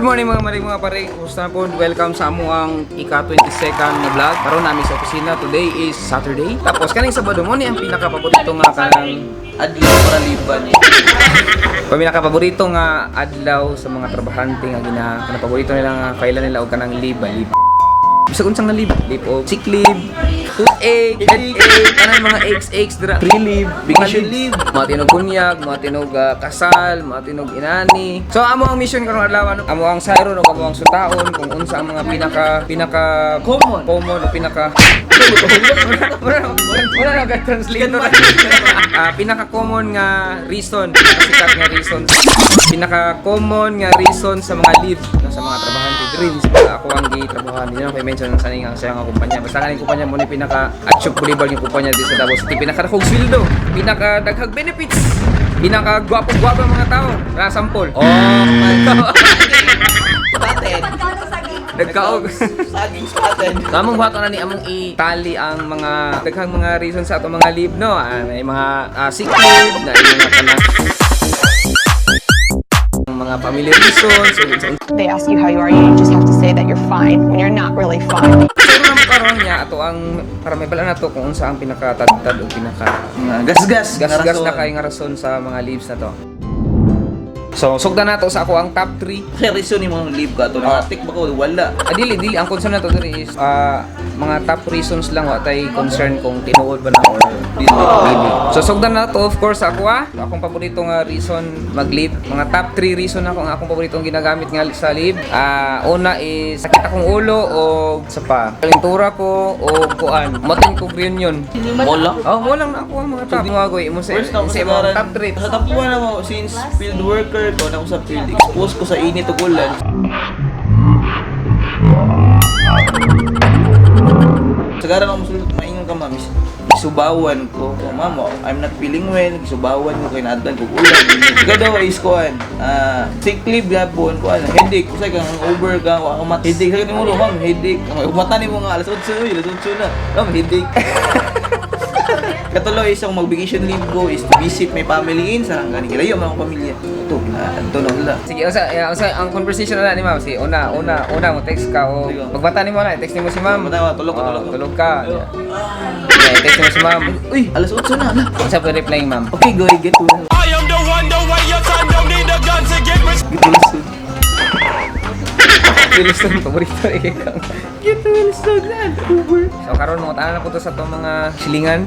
Morning, mga maring, mga pare. Kumusta na po? Welcome sa amo ang ika-22nd na vlog. Karon namin sa opisina. Today is Saturday. Tapos kaning Sabado mo ni ang pinaka-paborito nga kanang Adlaw para liban. pinaka-paborito nga adlaw sa mga trabahante nga gina kanang paborito nila nga kailan nila og kanang leave ba, leave. Bisag unsang nga leave, leave og sick leave, toothache, headache, kanang mga aches aches dira, free leave, Vacation leave. Mga tinog bunyag, mga tinog kasal, mga tinog inani. So amo ang mission karong adlaw, ano? Amo ang sayron ug amo ang sutaon kung unsa ang mga pinaka pinaka Common. Common o pinaka wala wala wala na kay translator. Pinaka common nga reason, pinaka sikat nga reason, pinaka common nga reason sa mga leave no, sa mga trabahante diri sa ako ang gitrabahan. Hindi na ko i-mention ang saning ang sayang nga kumpanya. Basta kaning kumpanya mo ni pinaka atsyok Bolívar yung kumpanya diri sa Davao City. Pinaka dakog sweldo, pinaka daghag benefits, pinaka gwapo-gwapo ang mga tao. Ra sample. Oh my God. Spotted. Nagkaog. Saging spotted. So, among buhaton na ni among itali ang mga daghang mga reason sa atong mga leave, no. May mga sick leave, na mga kanang mga family reasons ug unsa They ask you how you are, you just have to say that you're fine when you're not really fine. Pero naman karon niya ato ang para may bala na to kung unsa ang pinakatadtad o pinaka Mga gasgas. gas-gas na kay nga rason sa mga leaves na to. So, sugdan nato sa ako ang top 3. Kaya reason ni mga leave ka to. Mga tik ba ko wala. Dili dili ang concern nato diri is mga top reasons lang, wa tay concern kung tinuod ba na or dili. Dili. So sugdan na to, of course, ako akong paborito nga reason mag-leave. Mga top 3 reason ako ang akong paboritong ginagamit nga sa leave. Una is sakit akong ulo o sa pa. Kalintura ko o kuan. Matin ko reunion. Wala. Oh, mo lang na ako ang mga top. Mga goy mo sa First na ako sa sa imong top 3. Sa top 1 ako, since field worker ko, na ako sa field, expose ko sa init ug ulan. Sagaran ako musulot, maingon ka, ma'am, is subawan ko. So, ma'am, oh, I'm not feeling well, subawan ko kay naadlan ko ulan. Gado is kuan, sick leave gapon kuan, headache, usay kang over ka, wa ka mat headache sakit nimo ulo, ma'am, headache. Ang mata nimo nga alas 8, uy, alas 8 na. Ma'am, headache. Katuloy isang mag-vacation leave ko is to visit my family in Sarangani. Kilayo man akong pamilya. Ito, ito na wala. Sige, unsa ang conversation na ni ma'am? Si una, una, una mo text ka o Sige. pagbata nimo na, text nimo si ma'am. Pagbata ko, tulog ka, Oh, tulog ka. tulog ka. Yeah, text nimo si ma'am. Uy, alas 8 na. Ala. Unsa po reply ma'am? Okay, go, get well. I am the one, the way your son don't need a gun to get rich. Get well soon. Wilson, paborito eh. Get well soon na. Uber. So karon mga tanan na po to sa itong mga silingan.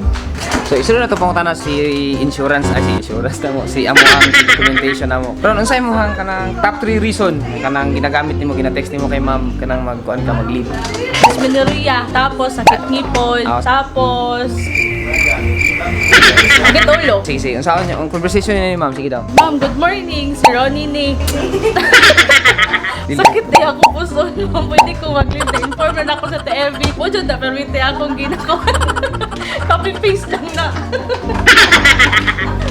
So isunod na to pangutana si insurance ay si insurance na mo si amo ang si documentation na mo. Pero unsay mo hang kanang top 3 reason kanang ginagamit nimo, gina-text nimo kay ma'am kanang magkuan ka, mag-leave? Dysmenorrhea, tapos sakit ngipon, tapos sakit ulo. Sige sige, unsa niya ang conversation niya ni ma'am, sige daw. Ma'am, good morning. Si Ronnie ni. Sakit di ako puso. Ma'am, pwede ko mag-leave. Na-inform na ako sa TMV. Po, dyan na, permite akong ginagawa. Copy paste lang na.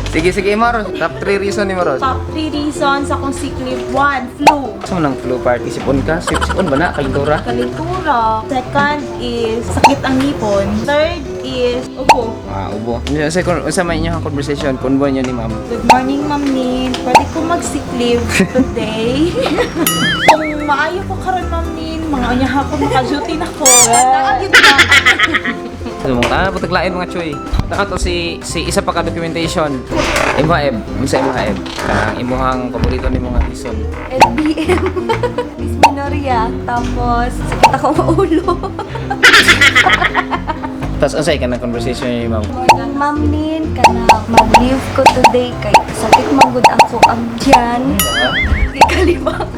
Sige sige, Maros, top 3 reason ni Maros. Top 3 reasons akong sick leave. 1, flu. Sa mo ng flu party, sipon ka? Sipon ba na? Kalintura? Kalintura. Second is sakit ang ngipon. Third is ubo. Ubo. Unsa unsa man inyong conversation kunbo niyo ni ma'am? Good morning, Ma'am Nin. Pwede ko mag-sick leave today? Kung maayo ko karon, Ma'am Nin, mga unya hapon maka-duty na ko. Naagid na. So, mga tanan po taglain mga choy. Taka to si si isa pa ka documentation. Imo eb, unsa imo eb? Kanang imuhang paborito ni mga reason. LBM. Dysmenorrhea. Tapos, sakit ako ulo. Tapos unsay kanang conversation ni ma'am? Morning, Ma'am Nin. Kana, mag-leave ko today kay sakit manggod ako ang tiyan. Di kalibang.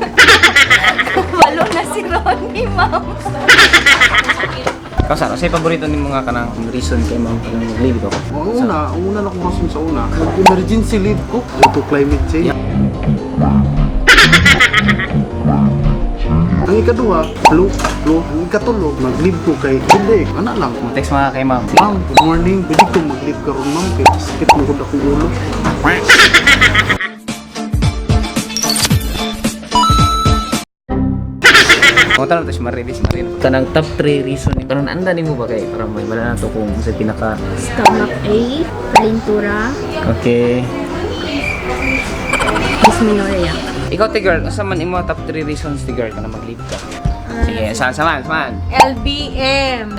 Kabalo na si Ronnie, ma'am. Ikaw saan, unsay paborito ni mga kanang reason kay ma'am kanang mag-leave ko? Ang una na akong rason sa una, emergency leave ko due to climate change. Ang ikaduha, flu, flu. Ang ikatulo, mag-leave ko kay hindi, ana lang. Text mga kay ma'am. Ma'am, good morning. Pwede ko mag-leave karon, ma'am, kay sakit mo gud akong ulo. Kung tanong to si Marie, si Marie. Kanang top 3 reason ni karon anda nimo ba kay para may wala na to kung unsay pinaka Stomach ache, kalintura, Okay. dysmenorrhea. Ikaw, te girl, unsa man imo top 3 reasons, te girl, ka na mag-leave ka? Sige, saan, saman, saman. LBM.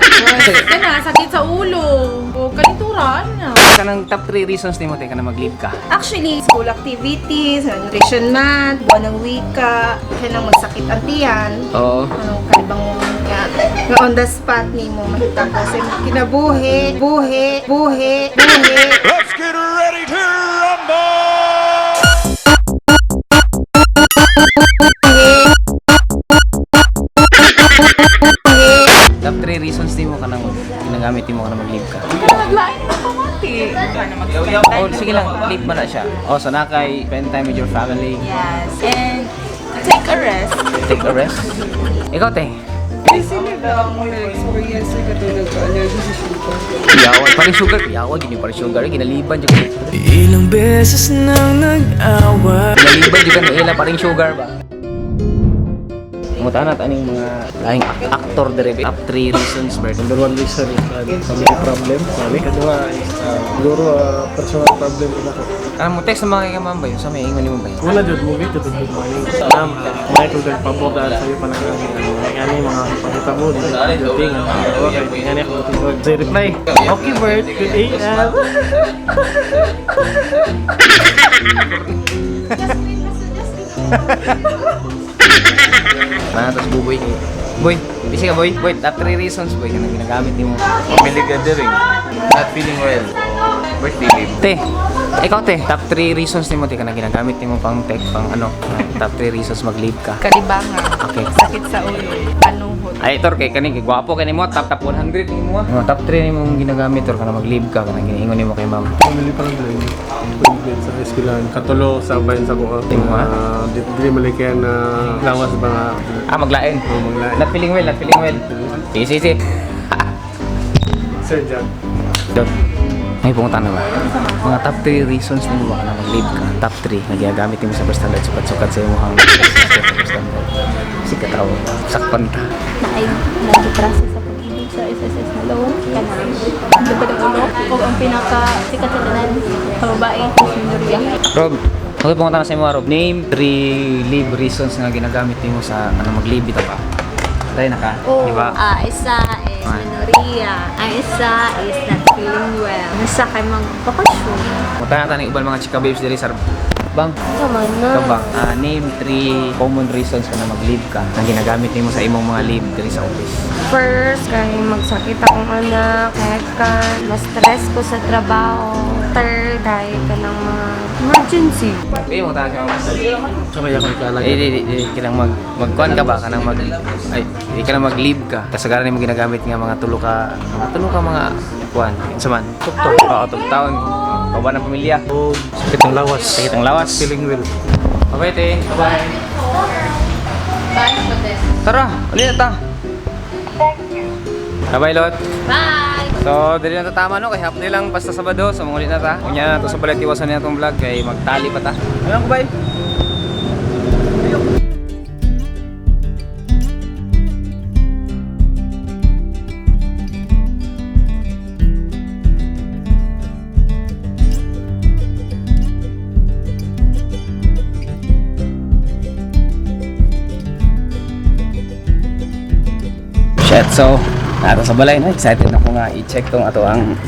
Kana, sakit sa ulo. O kalinturan. Kanang top 3 reasons nimo, te, ka na mag-leave ka. Actually, school activities, nutrition month, buwan ng wika, kanang magsakit ang tiyan, Oo. anong kalibang nga, nga on the spot nimo mahita ko sa imong kinabuhi, buhi, buhi, buhi. Let's get ready to rumble! Top 3 reasons nimo ka nang ginagamit nimo ka na mag-leave ka. Naglain na pamati. Oh, sige lang, leave mo na siya. Oh, so na kay spend time with your family. Yes. And take a rest. Take a rest. Ikaw, te. Yawa, parang sugar. Yawa, gini parang sugar. Ginaliban dyan ko. Ilang beses nang nag-away. Ginaliban dyan ka ila parang sugar ba? Muta na taning mga laing actor dire. Top 3 reasons, Bert. Number one reason is family problem. Mali. Kadua is siguro personal problem ko na ko. Ano mo text sa mga kay ma'am ba yun? Sa may ingon nimo ba yun? Una jud movie jud good morning. Ma'am, mga kung nagpabor dahil sa'yo pa lang ang ani mga pangita mo dito sa duty nga. Okay, ngani ako tutod. Say reply. Okay, Bert. Good AM. Mana tapos buboy kay. Boy, busy ka boy. Boy, top 3 reasons boy kanang ginagamit nimo. Family gathering. Not feeling well. Birthday leave. Te, ikaw te, top 3 reasons nimo te kanang ginagamit nimo pang tech pang ano, top 3 reasons mag-leave ka. Kalibangan. Okay. Sakit sa ulo. Panuhot. Ay, tor kay kani kay gwapo kay nimo top top 100 nimo. Ah. Mga top 3 nimong ginagamit tor kana mag-leave ka kanang ginaingon nimo kay ma'am. Family problem. Problem sa eskwelahan. Katulo sa bayan sa kuha. Tingnan mo, ah. Di malikyan na lawas ba nga. Ah, maglain. Oh, maglain. Not feeling well, not feeling well. Sige, sige, sige. Sir Jack. Dot. May pumunta na ba? Mga top 3 reasons nimo ba kana mag-leave ka? Top 3 na ginagamit nimo sa standard sukat-sukat sa imong standard. Sikat raw. Sakpan ta. Na ay nag-process sa pag-ibig sa SSS na loan. Kanang lupad ang ulo. O ang pinaka sikat sa tanan sa babae, si Nuria. Rob, okay, pumunta na sa imo, Rob. Name 3 leave reasons nga ginagamit nimo sa ano mag-leave ito ba? Tayo na ka, di ba? Ah, isa is menorrhea. Ang isa is not feeling well. Nasa kay magbakasyon. Punta na tayo ng ibang mga chika babes diri sa Bang. Tama na. Ikaw ba? Ah, name 3 common reasons ka na mag-leave ka na ginagamit nimo sa imong mga leave diri sa office. First, kay magsakit akong anak. Second, ma-stress ko sa trabaho. Third, kay ka ng mga emergency. Okay, mo tayo sa mama. Sabay ako ikalag. Eh, di, di, di, kanang mag magkuan ka ba kanang mag ay, di ka na mag-leave ka. Kasagaran nimo ginagamit nga mga tulo ka, mga kuan. Unsa man? Tuktok. Oo, tuktaon. Kawan ng pamilya. Oh, sakit ng lawas. Sakit ang lawas. Feeling well. Bye-bye, te. Bye-bye. Tara, ulit na ta. Bye-bye, Lot. Bye! So, dili na ta tama no kay half day lang basta Sabado, so mangulit na ta. Unya na to sa balay tiwasan niya tong vlog kay magtali pa ta. Ayun ko bye. Shit, so nato sa balay no, excited na ko nga i-check tong ato ang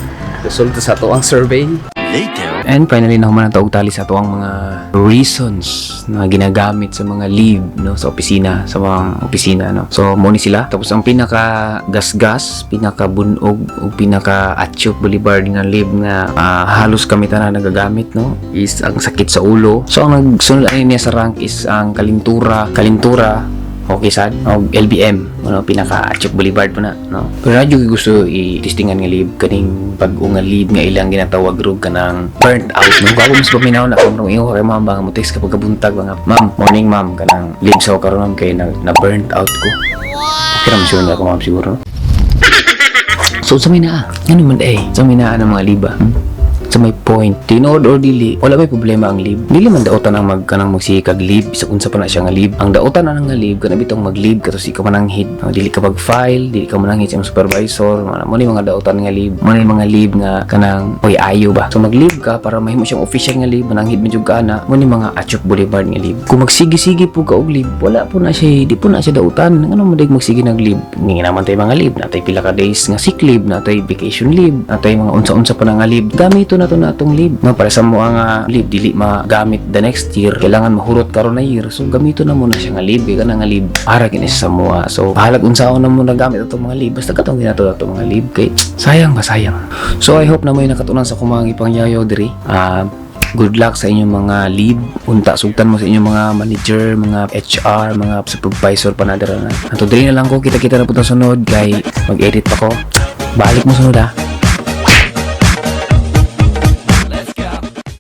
resulta sa ato ang survey. Later. And finally, nahuman na tali sa ato ang mga reasons na ginagamit sa mga leave no sa opisina, sa mga opisina no. So mo ni sila. Tapos ang pinaka gasgas, pinaka bunog ug pinaka atchop boulevard nga leave nga halos kami tanan nagagamit no is ang sakit sa ulo. So ang nagsunod ani niya sa rank is ang kalintura, kalintura okay sad og LBM ano pinaka Achip Boulevard po na no, pero na jud gusto i-testingan nga leave kaning bag-o nga leave nga ilang ginatawag rog kanang burnt out no. Gabo mas paminaw na kung ingon kay ma'am ba nga mo text kapag kabuntag ba nga ma'am morning ma'am kanang leave sa karon ma'am kay na burnt out ko. Okay ra man siguro na ako ma'am siguro no? So sa may naa ngano man eh sa may naa ng mga liba? That's my point. Tinuod or dili, wala may problema ang leave. Dili man dautan ang mag kanang magsige kag leave bisag unsa pa na siya nga leave. Ang dautan na nga leave kana bitong mag-leave ka tos di ka mananghid. No, dili ka pag-file, dili ka mananghid sa imong supervisor, mga mo ni mga dautan nga leave. Mo ni mga leave nga kanang oy ayo ba. So mag-leave ka para mahimo siyang official nga leave, mananghid medyo ka na mo ni mga Achop Boulevard nga leave. Kung magsige-sige po ka og leave, wala po na siya, di po na siya dautan. Ngano mo dig magsige nag leave? Nga naman tayo mga leave, natay pila ka days nga sick leave, natay vacation leave, natay mga unsa-unsa pa na nga leave. Gamito na to na atong leave. No, para sa mo ang leave dili magamit the next year, kailangan mahurot karon na year. So gamito na mo na siya nga leave, kay kana nga leave para kini sa mua. So bahalag unsaon na mo nagamit atong mga leave, basta katong ginato atong mga leave kay sayang ba, sayang. So I hope na may nakatunan sa akong mga ipangyayo diri. Ah, good luck sa inyong mga leave. Unta sugtan mo sa inyong mga manager, mga HR, mga supervisor pa na dira na. Ato diri na lang ko, kita-kita na po ta sunod kay mag-edit pa ko. Balik mo sunod ha.